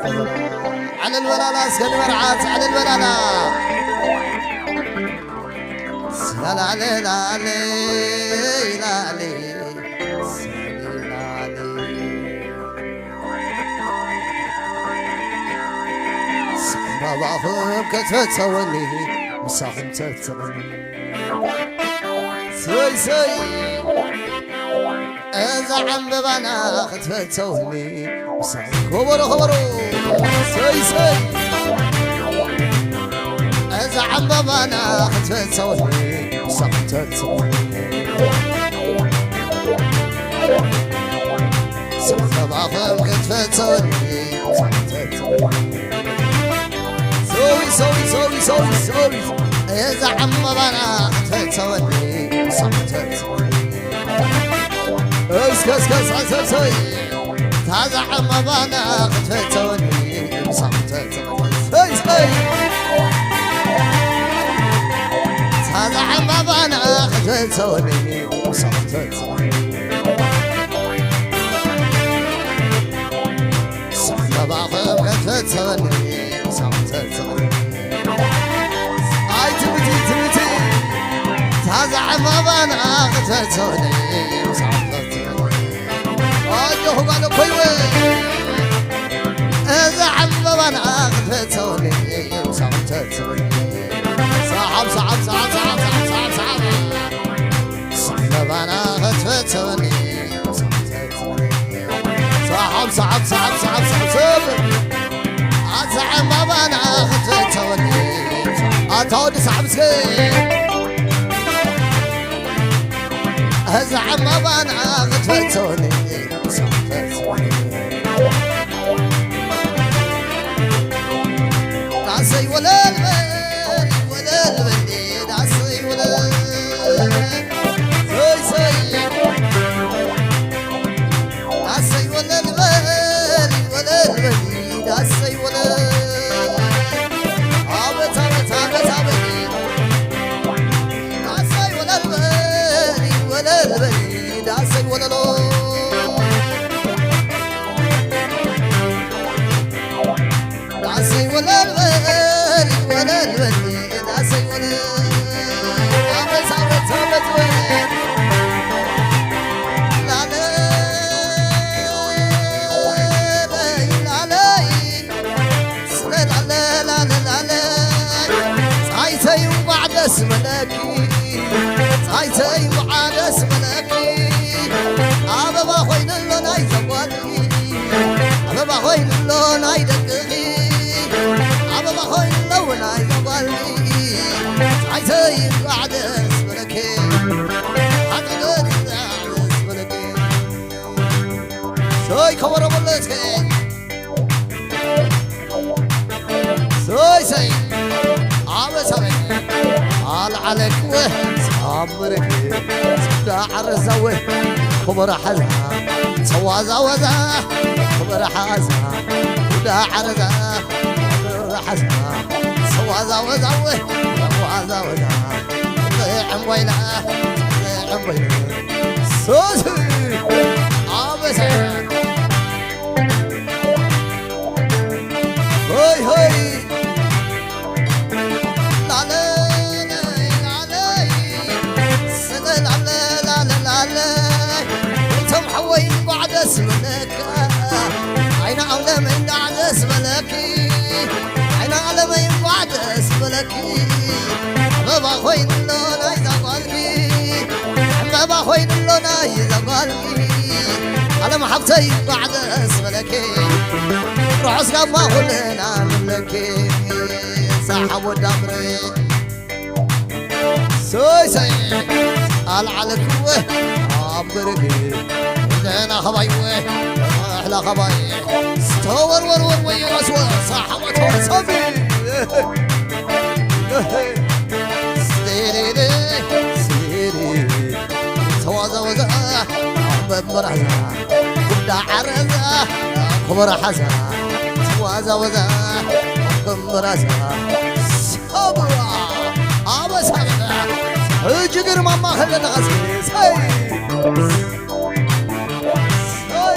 ዕልል በላላ እስከ ንመርዓት ዕልል በላላ። ስላላለ ላለ ላለ ስላላለ። ሳምባባኹም ከተተወኒ ምሳኹም ተተወኒ። ሰይ ሰይ። እዛ ዕምበባና ክትፈተውኒ ምሳኹም። ከበሮ ከበሮ። ሰይ ሰይ። እዛ ዕምበባና ክትፈተውኒ ምሳኹም ተተወኒ። ሳምባባኹም ክትፈተውኒ ምሳኹም ተተወኒ። ሶሪ ሶሪ ሶሪ ሶሪ ሶሪ። እዛ ዕምበባና ክትፈተወኒ ምሳኹም ተተወኒ። እስከ እስከ ሳሰሰይ። ታዛ ዕምበባና ክትፈተወኒ ምሳኹም ተተወኒ። ሰይ ሰይ። ታዛ ዕምበባና ክትፈተወኒ ምሳኹም ተተወኒ። ሳምባባኹም ክትፈተወኒ ሳምተትወኒ። ኣይ ትምቲ ትምቲ። ታዛ ዕምባባና ክትፈተወኒ ሳምተትወኒ። ኣጆኹ ጓል እኮይወ። እዛ ዕምበባና ክትፈተወኒ ሳምተትወኒ። ሰዓብ ሰዓብ ሰዓብ ሰዓብ ሰዓብ ሰዓብ ሰዓብ። ሳዕለባና ክትፈተወኒ። ሰዓብ፣ ሰዓብ፣ ሰዓብ፣ ሰዓብ፣ ሰዓብ፣ ሰብ። ኣዛ ዕምባባና ክትፈተወኒ። ኣታ ወዲ ሰዓብ እስከ። እዛ ዕምባባና ክትፈተወኒ። ዳሰይ ወለል በል፣ ወለል በል፣ ዳሰይ ወለል። ሰይ፣ ሰይ። ዳሰይ ወለል በል፣ ወለል በል፣ ዳሰይ ወለል። ኣበት፣ ኣበት፣ ኣበት፣ ኣበት። ዳሰይ ወለል በል፣ ወለል በል፣ ዳሰይ ወለሎ። ዳሰይ ወለል በል፣ ወለል በል፣ ዳሰይ ወለል። ኣመት፣ ኣመት፣ ኣመት በል። ላለይ፣ ላለይ፣ ስለ ላለ፣ ላለ፣ ላለ። ጻይተይ እንቋዕ ደስ በለኪ፣ ጻይተይ እንቋዕ ደስ በለኪ። ኣበባ ኮይነሎ ናይ ዘጓል ኣበባ ኮይንሎ ናይ ደቅኺ ኣበባ ኮይንሎ ናይ ጓልኪ። ኣይተይ እንቋዕ ደስ በለኪ። ኣጠገብ እንቋዕ ደስ በለኪ። ሰይ ከበሮ በሎ እስከ። ሰይ ሰይ። ኣበሳበይ ኣልዓለክወ ሳምርክ ዳዓረዛወ ክብረ ሓዛ ተዋዛወዛ ክብረ ሓዛ ዳዓረዛ ክብረ ሓዛ ተዋዛወዛወ ተዋዛወዛ ዕምባይላ ዕምባይላ ሶስ ኣበሳ ሆይ ሆይ ላለ ላለ ስለ ላለ ላለ ላለ እቶም ሓወይ እንቋዕ ደስ በለካ ኣይና ኣለመይ እንቋዕ ደስ በለኪ ኣይና ኣለመይ እንቋዕ ደስ በለኪ ኣበባ ኮይንሎ ናይዛ ጓልኪ ዕምበባ ኮይንሎ ናይዛ ጓልኪ ኣለም ሓብተይ እንቋዕ ደስ በለኪ ርሑስ ጋማ ኩልና ንብለኪ ሳሓብ ወዳምረ ሰይ ሰይ ኣልዓለክወ ኣምበረገ ደና ኸባይወ ኣሕላ ኸባይ ስተወርወር ወርወ የራስወ ሳሓወ ተወሰቢ ሴሬሬ ሴሬ ተዋዛወዛ መመራዛ ጉዳ ዓረዛ ክብረ ሓዛ ተዋዛወዛ መመራዛ ሰብዋ ኣበሳ በላ ሕጂ ግን ማማ ከለና ኸስኪ ሰይ ሰይ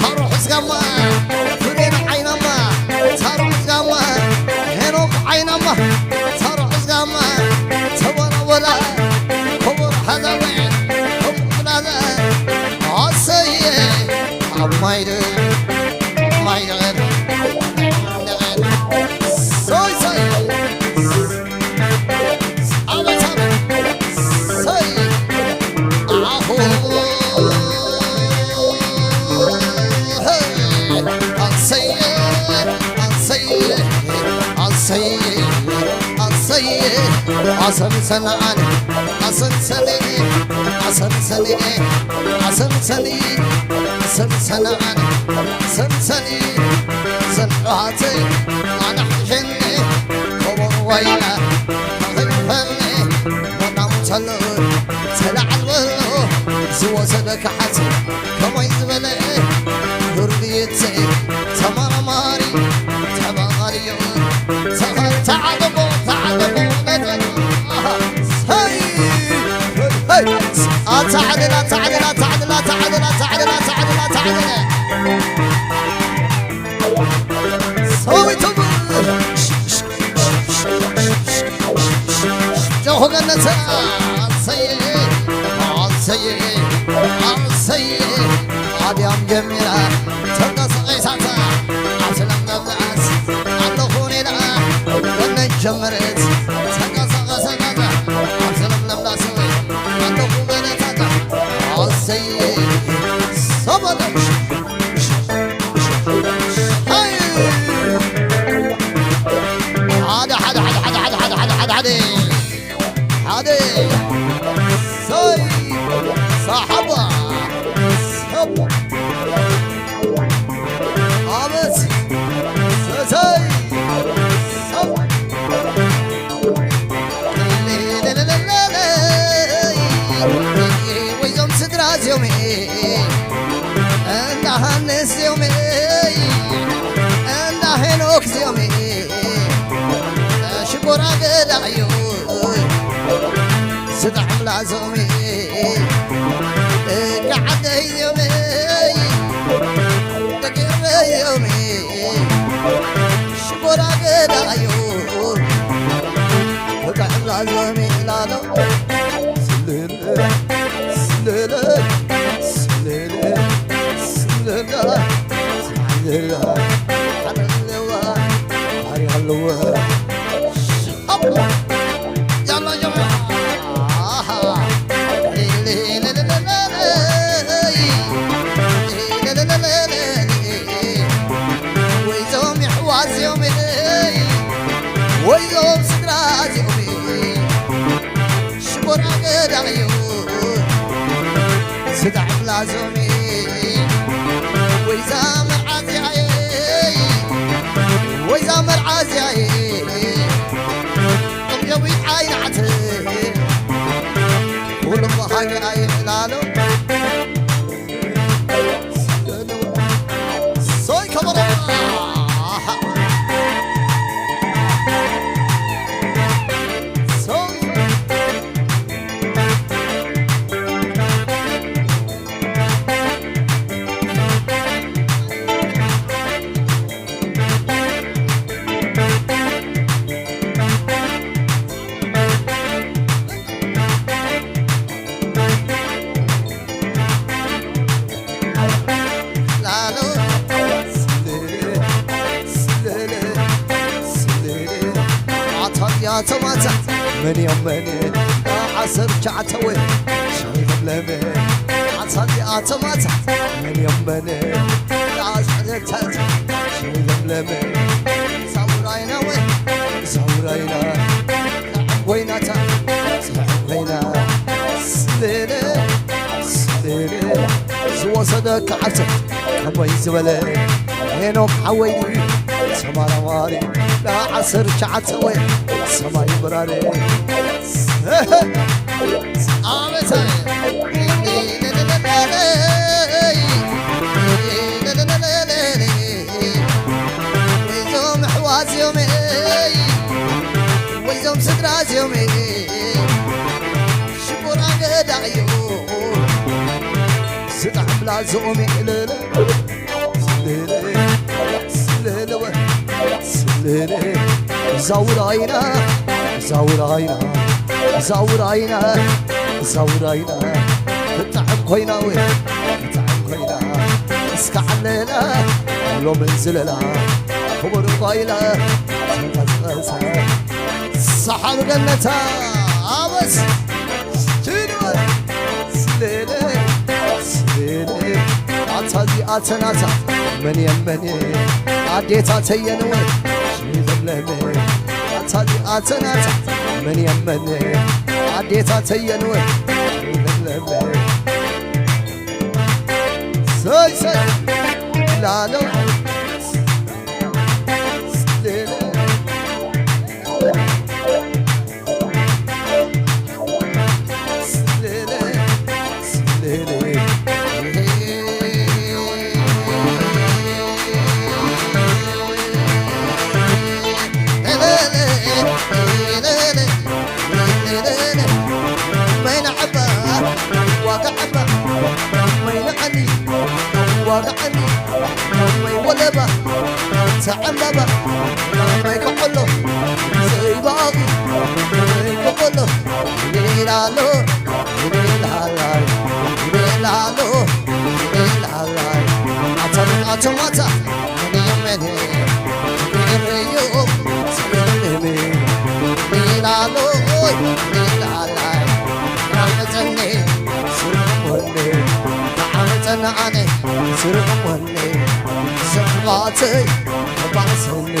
ታሩ ሕዝጋማ፣ ፍሬን ዓይናማ፣ ታሩ ሕዝጋማ፣ ሄኖክ ዓይናማ፣ ታሩ ሕዝጋማ፣ ተወላወላ፣ ክቡር ሓዛዊ፣ ክቡር ላለ፣ ኣሰየ፣ ኣብ ማይ ዶ፣ ማይ ዶ፣ ሶይ፣ ሶይ። ኣቤት፣ ኣቤት። ሰይ። ኣሁ። ኣሰይ፣ ኣሰይ፣ ኣሰይ፣ ኣሰይ። ኣሰምሰናን፣ ኣሰምሰኒ፣ ኣሰምሰኒ፣ ኣሰምሰኒ፣ ኣሰምሰናን፣ ኣሰምሰኒ። ሰንዓተይ ኣናሕሸኒ፣ ከበሮ ዋይና ኣኽንፈኒ፣ ወናም ተሎ ተላዓል በሎ፣ ዝወሰደ ክሓዝ ከመይ ዝበለ ዱርብየተይ ተመራማሪ ተባባሪ እዩ። ተኸ-፣ ተዓደቦ፣ ተዓደቦ፣ ነጠላ። ሄይ! ሄይ! ኣታዕልል፣ ኣታዕልል፣ ኣታዕልል፣ ኣታዕልል፣ ኣታዕልል፣ ኣታዕልል፣ ኣታዕልል። ሰዊቶም ጆኹ ገነት ኣሰየ ኣሰየ ኣሰየ ኣድያም ጀሚራ ተንቀሳቒሳታ ኣብ ሰላም ገብኣት ኣለኹ ኔዳ ወነን ጀመረት ተንቀሳቐሰታታ ኣብ ሰላም ለምዳሰ ኣለኹ በለታታ ኣሰይ ሰበለሽ ሃይ ሓደ ሓደ ሓደ ሓደ ሓደ ሓደ ሓደ ሓደ ሓደ ሓደ ሰይ ሳሓባ ሰብ ኣበት ሰሰይ ሰብ ወይዞም ስድራ እዚኦም እንዳ ሃንስ እዚኦም እንዳ ሄኖክ እዚኦም ሽኮራ ገዳዩ ስጣዕም ላዞም እቃዓደይ እዚኦም ደቂረዮም ሽኮራ ገዳዩ ስጣዕም ላዞም ላሎ ስልል ስልል ስልል ስልል ስልል ሓለዋ ታሪኽ ኣለዋ ወይዞም የሕዋት እዚኦም ወይዞም ስድራ እዚኦም ሽኮራ ገዳዩ ስዳዕ ላዞም ወይዛ መርዓዚያየ ወይዛ መርዓዚያየ ከምጀዊ ዓይናዕት ኩሉም ሃገራየ ላሎ ሶይ ከበሮ ሶይ ላሎ ስልል ስልል ስልል ኣታትያ ተማታ መን እዮም መን ዓሰርተ ሸዓተ ወይ ሻይ ለምለመ ኣታትያ ተማታ መን እዮም መን ዓሰርተ ሸዓተ ሻይ ለምለመ ሳውራይና ወይ ሳውራይና ኮይናታ ኮይና ስልል ስልል ዝወሰደ ክዓርተ ከመይ ዝበለ ሄኖክ ሓወይ ተመራማሪ ንዓሰርተ ሸዓተ ወይ ሰማይ በራሪ ኣበሳይ ወይዞም ኣሕዋት እዮም ወይዞም ስድራ እዮም ሽኮራ ገዳዩ ስጣዕም ላዞም ኢልል ስልል ስልል ወ ስልል ዛውራይና ዛውራይና ዛውራይና ዛውራይና ክጥዕም ኮይና ወይ ክጥዕም ኮይና እስከ ዓለላ ሎምን ዝለላ ክቡር ባይላ ተንቀስቀሰ ሰሓብ ገነታ ኣበስ ጅንወር ስሌለ ስሌለ ኣታ እዚኣ ተናታ መን የመን ኣዴታተየን ወይ ለምለመ ኣታ እዚኣ ተናታ መን የመን ኣዴታተየን ወይ ለምለመ ሰይ ሰይ ላሎ ስሌለ ሰላም ኣቶ ማታ፣ መን እዩ መን? መን እዩ? ስምም። ሊላሎይ፣ ሊላላይ፣ ዓመፀኒ፣ ስርቅ ወኒ፣ ዓመፀኒ ኣነ፣ ስርቅ ወኒ፣ ስርቅ ባተይ፣ ባሰኒ።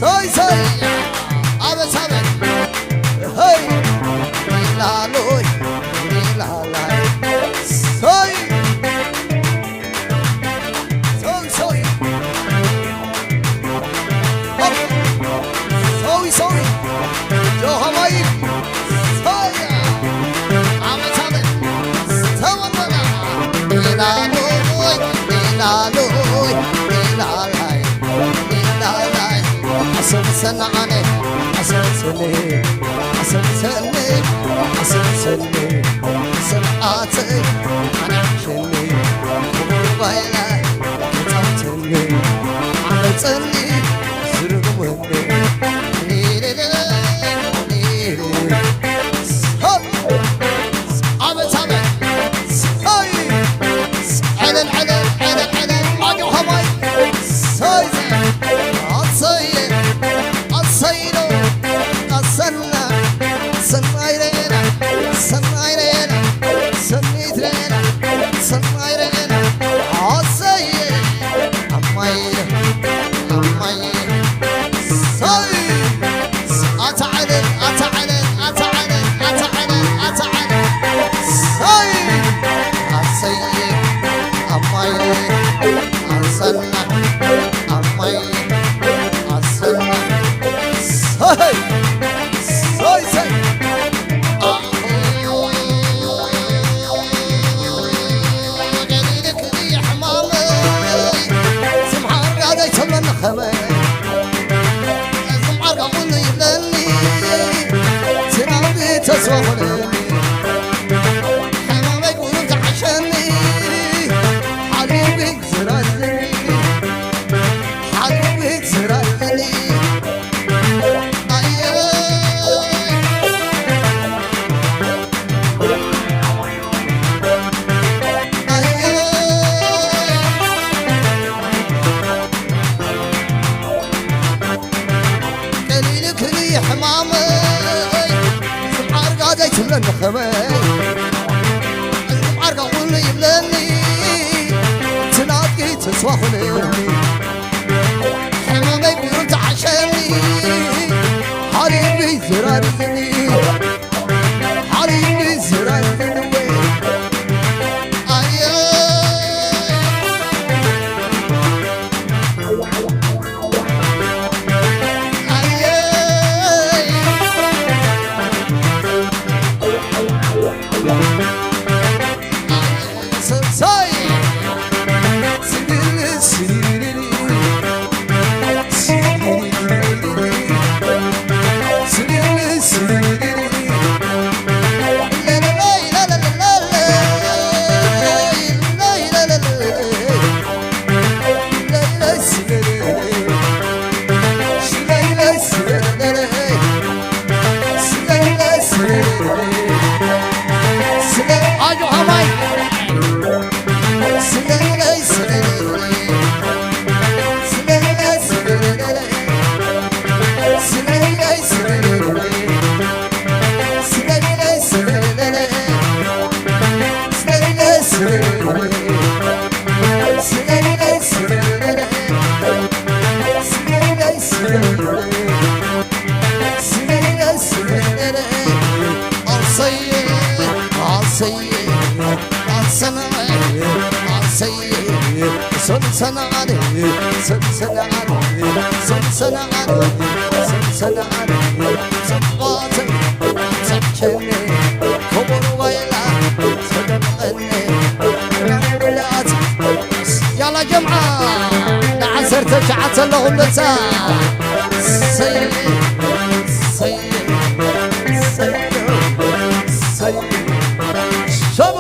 ሰይ፣ ሰይ፣ ኣበሳበ፣ ሄይ፣ ሊላሎይ፣ ሊላላይ፣ ሰይ። ሶሪ፣ ሶሪ። ሆፕ። ሶሪ፣ ሶሪ። ጆሃማይ። ሶሪ። ዓመት፣ ዓመት። ተወለዳ። ሌላ ሎይ፣ ሌላ ሎይ፣ ሌላ ላይ፣ ሌላ ላይ። ኣሰብሰና ኣነ፣ ኣሰብሰኒ፣ ኣሰብሰኒ፣ ኣሰብሰኒ። ስርዓተይ ኣናሕሽኒ ባይላ ተጻውተኒ ዓመጸኒ ዝርግመኒ ዓመት ዓመት ሰይ ዕለል ዕለል ዕለል ዕለል ኣጆ ኸማይ ሰይ ኣሰይ ኣሰይ ኢሎ ኣሰና ሰናይ ሬና ሰናይ ሬና ሰኒት ሬና ሰናይ ሬና ኣሰይ ኣማይ ኣማይ ሰይ ኣታ ዕለል ኣታ ዕለል ኣታ ዕለል ኣታ ዕለል ኣታ ዕለል ሰይ ኣሰይ ኣማይ ኣሰና ኣማይ ኣሰና ሰይ ሰይ ሰይ ቀሊልክኒ ሕማመይ ዓርጋ ዘይትብለኒ ኸመይ ዓርጋ ኩሉ ይብለኒ ትናትኪ ተስፋ ኹነኒ ሕማመይ ኩሉ ተዓሸኒ ሓሊቢ ዝራርዝኒ ሓሊቢ ዝራርዝኒ ወይ ኣየ ሰንሰናዓለ ሰንሰናዓለ ሰንሰናዓለ ሰንሰናዓለ ሰንባተ ሰብቸነ ኮቦሮ ባይላ ሰደምቐነ ናብላት ያላ ጀምዓ ንዓሰርተ ትሽዓተ ኣለኹም ደሳ ሰይ ሰይ ሰይ ሰይ ሸቦ